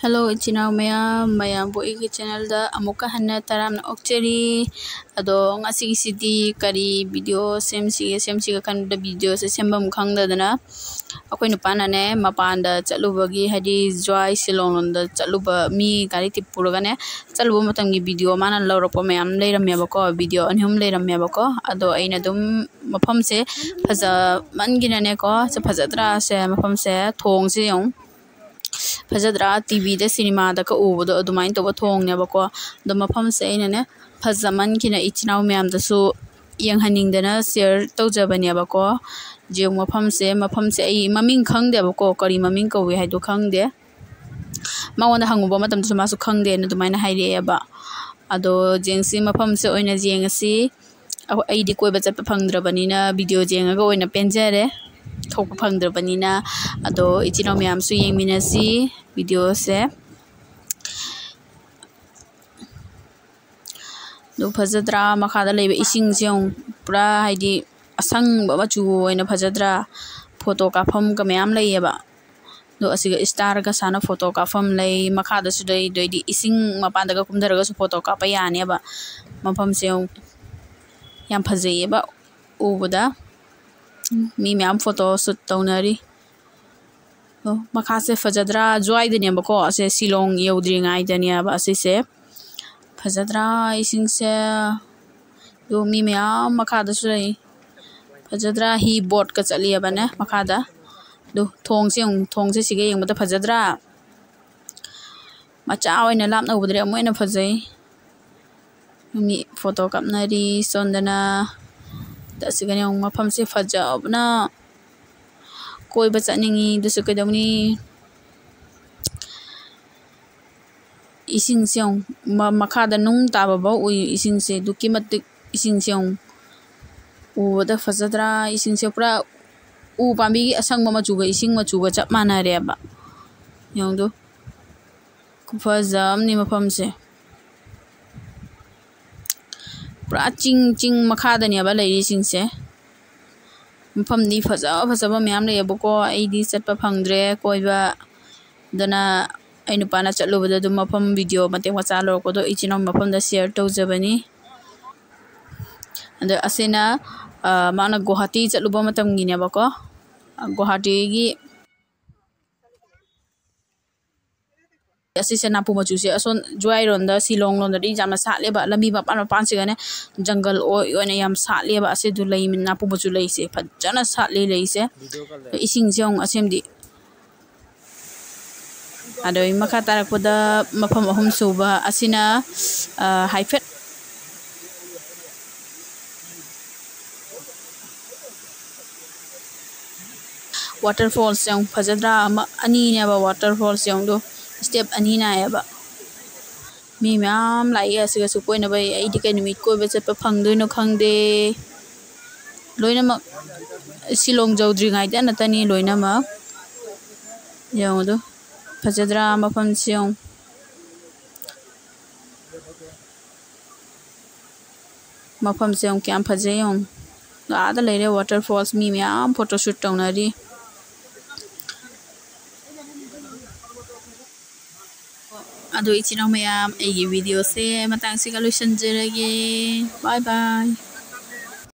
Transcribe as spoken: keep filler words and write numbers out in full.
Hello, ꯏꯆꯤꯟ ꯏꯅꯥꯎ ꯃꯌꯥꯝ, ꯃꯌꯥꯝꯕꯨ ꯑꯩꯒꯤ channelꯗ ꯑꯃꯨꯛꯀ ꯍꯟꯅ ꯇꯔꯥꯝꯅ ꯑꯣꯛꯆꯔꯤ꯫ ꯑꯗꯣ ꯉꯁꯤꯒꯤꯁꯤꯗꯤ ꯀꯔꯤ video ꯁꯦꯝꯁꯤꯒꯦ, ꯁꯦꯝꯁꯤꯒꯦ ꯈꯟꯕꯗ videoꯁꯦ ꯁꯦꯝꯐꯝ ꯈꯪꯗꯗꯅ ꯑꯩꯈꯣꯏ ꯅꯨꯄꯥꯅꯅꯦ, ꯃꯄꯥꯟꯗ ꯆꯠꯂꯨꯕꯒꯤ, ꯍꯥꯏꯗꯤ ꯖ꯭ꯋꯥꯏ ꯁꯤꯂꯣꯡ ꯂꯣꯝꯗ ꯆꯠꯂꯨꯕ, ꯃꯤ ꯒꯥꯔꯤ ꯇꯤꯞ ꯄꯨꯔꯒꯅꯦ ꯆꯠꯂꯨꯕ ꯃꯇꯝꯒꯤ video ꯃꯥꯅ ꯂꯧꯔꯛꯄ ꯃꯌꯥꯝ ꯂꯩꯔꯝꯃꯦꯕꯀꯣ, video ꯑꯅꯤ ꯑꯍꯨꯝ ꯂꯩꯔꯝꯃꯦꯕꯀꯣ꯫ ꯑꯗꯣ ꯑꯩꯅ ꯑꯗꯨꯝ ꯃꯐꯝꯁꯦ ꯐꯖꯃꯟꯒꯤꯅꯅꯦꯀꯣ, ꯁꯦ ꯐꯖꯗ꯭ꯔꯥ? ꯁꯦ ꯃꯐꯝꯁꯦ, ꯊꯣꯡꯁꯦ ꯌꯦꯡꯉꯨ꯫ ꯐꯖꯗ꯭ꯔꯥ? TVꯗ, ꯁꯤꯅꯦꯃꯥꯗꯒ ꯎꯕꯗꯣ ꯑꯗꯨꯃꯥꯏꯅ ꯇꯧꯕ ꯊꯣꯡꯅꯦꯕꯀꯣ꯫ ꯑꯗꯣ ꯃꯐꯝꯁꯦ ꯑꯩꯅꯅꯦ ꯐꯖꯃꯟꯈꯤꯅ ꯏꯆꯤꯟ ꯏꯅꯥꯎ ꯃꯌꯥꯝꯗꯁꯨ ꯌꯦꯡꯍꯟꯅꯤꯡꯗꯅ share ꯇꯧꯖꯕꯅꯦꯕꯀꯣ꯫ ꯌꯦꯡꯉꯨ ꯃꯐꯝꯁꯦ, ꯃꯐꯝꯁꯦ ꯑꯩ ꯃꯃꯤꯡ ꯈꯪꯗꯦꯕꯀꯣ, ꯀꯔꯤ ꯃꯃꯤꯡ ꯀꯧꯏ ꯍꯥꯏꯗꯣ ꯈꯪꯗꯦ꯫ ꯃꯉꯣꯟꯗ ꯍꯪꯉꯨꯕ ꯃꯇꯝꯗꯁꯨ ꯃꯥꯁꯨ ꯈꯪꯗꯦꯅ ꯑꯗꯨꯃꯥꯏꯅ ꯍꯥꯏꯔꯛꯑꯦꯕ꯫ ꯑꯗꯣ ꯌꯦꯡꯁꯤ, ꯃꯐꯝꯁꯦ ꯑꯣꯏꯅ ꯌꯦꯡꯉꯁꯤ꯫ ꯑꯩꯈꯣꯏ-, ꯑꯩꯗꯤ ꯀꯣꯏꯕ ꯆꯠꯄ ꯐꯪꯗ꯭ꯔꯕꯅꯤꯅ video ꯌꯦꯡꯉꯒ ꯑꯣꯏꯅ ꯄꯦꯟꯖꯔꯦ, ꯊꯣꯛꯄ ꯐꯪꯗ꯭ꯔꯕꯅꯤꯅ꯫ ꯑꯗꯣ ꯏꯆꯤꯟ ꯏꯅꯥꯎ ꯃꯌꯥꯝꯁꯨ ꯌꯦꯡꯃꯤꯟꯅꯁꯤ videoꯁꯦ꯫ ꯑꯗꯨ ꯐꯖꯗ꯭ꯔꯥ? ꯃꯈꯥꯗ ꯂꯩꯕ ꯏꯁꯤꯡꯁꯦ ꯌꯦꯡꯉꯨ, ꯄꯨꯔꯥ ꯍꯥꯏꯗꯤ ꯑꯁꯪꯕ ꯃꯆꯨ ꯑꯣꯏꯅ ꯐꯖꯗ꯭ꯔꯥ? Photo ꯀꯥꯞꯐꯝꯒ ꯃꯌꯥꯝ ꯂꯩꯌꯦꯕ꯫ ꯑꯗꯣ ꯑꯁꯤꯒ starꯒ ꯁꯥꯅ photo ꯀꯥꯞꯐꯝ ꯂꯩ꯫ ꯃꯈꯥꯗꯁꯨ ꯂꯩ, ꯑꯗꯩꯗꯤ ꯏꯁꯤꯡ ꯃꯄꯥꯟꯗꯒ ꯀꯨꯝꯊꯔꯒꯁꯨ photo ꯀꯥꯞꯄ ꯌꯥꯅꯦꯕ꯫ ꯃꯐꯝꯁꯦ ꯌꯦꯡꯉꯨ, ꯌꯥꯝ ꯐꯖꯩꯌꯦꯕ ꯎꯕꯗ꯫ ꯃꯤ ꯃꯌꯥꯝ photo shoot ꯇꯧꯅꯔꯤ꯫ ꯑꯣ, ꯃꯈꯥꯁꯦ ꯐꯖꯗ꯭ꯔꯥ? ꯖ꯭ꯋꯥꯏꯗꯅꯦꯕꯀꯣ, ꯑꯁꯦ ꯁꯤꯂꯣꯡ ꯌꯧꯗ꯭ꯔꯤꯉꯩꯗꯅꯦꯕ ꯑꯁꯤꯁꯦ꯫ ꯐꯖꯗ꯭ꯔꯥ ꯏꯁꯤꯡꯁꯦ? ꯑꯗꯣ ꯃꯤ ꯃꯌꯥꯝ ꯃꯈꯥꯗꯁꯨ ꯂꯩ꯫ ꯐꯖꯗ꯭ꯔꯥ? ꯍꯤ boatꯀ ꯆꯠꯂꯤꯑꯕꯅꯦ ꯃꯈꯥꯗ꯫ ꯑꯗꯣ ꯊꯣꯡꯁꯦ ꯌꯦꯡꯉꯨ, ꯊꯣꯡꯁꯦ ꯁꯤꯒ ꯌꯦꯡꯕꯗ ꯐꯖꯗ꯭ꯔꯥ? ꯃꯆꯥ ꯑꯣꯏꯅ ꯂꯥꯞꯅ ꯎꯕꯗꯗꯤ ꯑꯃꯨꯛ ꯍꯦꯟꯅ ꯐꯖꯩ꯫ ꯃꯤ photo ꯀꯥꯞꯅꯔꯤ ꯁꯣꯝꯗꯅ꯫ ꯑꯁꯤꯒꯅꯦ ꯌꯦꯡꯉꯨ, ꯃꯐꯝꯁꯦ ꯐꯖꯕꯅ ꯀꯣꯏꯕ ꯆꯠꯅꯤꯡꯉꯤ, ꯑꯗꯨꯁꯨ ꯀꯩꯗꯧꯅꯤ? ꯏꯁꯤꯡꯁꯦ ꯌꯦꯡꯉꯨ, ꯃ-, ꯃꯈꯥꯗ ꯅꯨꯡ ꯇꯥꯕꯐꯥꯎ ꯎꯏ꯫ ꯏꯁꯤꯡꯁꯦ ꯑꯗꯨꯛꯀꯤ ꯃꯇꯤꯛ, ꯏꯁꯤꯡꯁꯦ ꯌꯦꯡꯉꯨ, ꯎꯕꯗ ꯐꯖꯗ꯭ꯔꯥ? ꯏꯁꯤꯡꯁꯦ ꯄꯨꯔꯥ ꯎ ꯄꯥꯝꯕꯤꯒꯤ ꯑꯁꯪꯕ ꯃꯆꯨꯒ ꯏꯁꯤꯡ ꯃꯆꯨꯒ ꯆꯞ ꯃꯥꯟꯅꯔꯦꯕ꯫ ꯌꯦꯡꯉꯨ ꯑꯗꯨ, ꯈꯨꯐꯖ ꯑꯃꯅꯤ ꯃꯐꯝꯁꯦ꯫ ꯄꯨꯔꯥ ꯆꯤꯡ, ꯆꯤꯡ ꯃꯈꯥꯗꯅꯦꯕ ꯂꯩꯔꯤꯁꯤꯡꯁꯦ꯫ ꯃꯐꯝꯗꯤ ꯐꯖ ꯐꯖꯕ ꯃꯌꯥꯝ ꯂꯩꯌꯦꯕꯀꯣ, ꯑꯩꯗꯤ ꯆꯠꯄ ꯐꯪꯗ꯭ꯔꯦ ꯀꯣꯏꯕ꯫ ꯑꯗꯨꯅ ꯑꯩ ꯅꯨꯄꯥꯅ ꯆꯠꯂꯨꯕꯗ ꯑꯗꯨꯝ ꯃꯐꯝ video ꯃꯇꯦꯛ ꯃꯆꯥ ꯂꯧꯔꯛꯄꯗꯣ ꯏꯆꯤꯟ ꯏꯅꯥꯎ ꯃꯐꯝꯗ share ꯇꯧꯖꯕꯅꯤ꯫ ꯑꯗꯣ ꯑꯁꯤꯅ, ꯑ, ꯃꯥꯅ ꯒꯨꯋꯥꯍꯥꯇꯤ ꯆꯠꯂꯨꯕ ꯃꯇꯝꯒꯤꯅꯦꯕꯀꯣ꯫ ꯒꯨꯋꯥꯍꯥꯇꯤꯒꯤ ꯑꯁꯤꯁꯦ ꯅꯥꯄꯨ ꯃꯆꯨꯁꯦ ꯑꯁꯣꯝ ꯖ꯭ꯋꯥꯏꯔꯣꯝꯗ, ꯁꯤꯂꯣꯡ ꯂꯣꯝꯗꯗꯤ ꯌꯥꯝꯅ ꯁꯥꯠꯂꯦꯕ꯫ ꯂꯝꯕꯤ ꯃꯄꯥꯟ ꯃꯄꯥꯟꯁꯤꯒꯅꯦ ꯖꯪꯒꯜ ꯑꯣꯏ ꯑꯣꯏꯅ ꯌꯥꯝ ꯁꯥꯠꯂꯦꯕ꯫ ꯑꯁꯤꯗꯨ ꯂꯩ, ꯅꯥꯄꯨ ꯃꯆꯨ ꯂꯩꯁꯦ ꯐꯖꯅ ꯁꯥꯠꯂꯤ ꯂꯩꯁꯦ꯫ ꯏꯁꯤꯡꯁꯦ ꯌꯦꯡꯉꯨ ꯑꯁꯦꯝꯗꯤ꯫ ꯑꯗꯩ ꯃꯈꯥ ꯇꯥꯔꯛꯄꯗ ꯃꯐꯝ ꯑꯍꯨꯝ ꯁꯨꯕ ꯑꯁꯤꯅ, ꯑ, ꯍꯥꯏꯐꯦꯠ waterfalls ꯌꯦꯡꯉꯨ, ꯐꯖꯗ꯭ꯔꯥ? ꯑꯃ, ꯑꯅꯤꯅꯦꯕ waterfalls ꯌꯦꯡꯉꯨꯗꯣ, step ꯑꯅꯤ ꯅꯥꯏꯌꯦꯕ꯫ ꯃꯤ ꯃꯌꯥꯝ ꯂꯥꯛꯏ ꯑꯁꯤꯒꯁꯨ ꯀꯣꯏꯅꯕ꯫ ꯑꯩꯗꯤ ꯀꯩ ꯅꯨꯃꯤꯠ ꯀꯣꯏꯕ ꯆꯠꯄ ꯐꯪꯗꯣꯏꯅꯣ ꯈꯪꯗꯦ꯫ ꯂꯣꯏꯅꯃꯛ ꯁꯤꯂꯣꯡ ꯌꯧꯗ꯭ꯔꯤꯉꯩꯗ ꯅꯠꯇꯅꯤ ꯂꯣꯏꯅꯃꯛ꯫ ꯌꯦꯡꯉꯨꯗꯣ, ꯐꯖꯗ꯭ꯔꯥ ꯃꯐꯝꯁꯤ ꯌꯦꯡꯉꯨ꯫ ꯃꯐꯝꯁꯦ ꯌꯦꯡꯉꯨ, ꯀꯌꯥꯝ ꯐꯖꯩ ꯌꯦꯡꯉꯨ꯫ ꯑꯥꯗ ꯂꯩꯔꯦ waterfalls, ꯃꯤ ꯃꯌꯥꯝ photoshoot ꯇꯧꯅꯔꯤ꯫ ꯑꯗꯣ ꯏꯆꯤꯟ ꯏꯅꯥꯎ ꯃꯌꯥꯝ, ꯑꯩꯒꯤ videoꯁꯦ ꯃꯇꯥꯡꯁꯤꯒ ꯂꯣꯏꯁꯤꯟꯖꯔꯒꯦ꯫ Bye bye꯫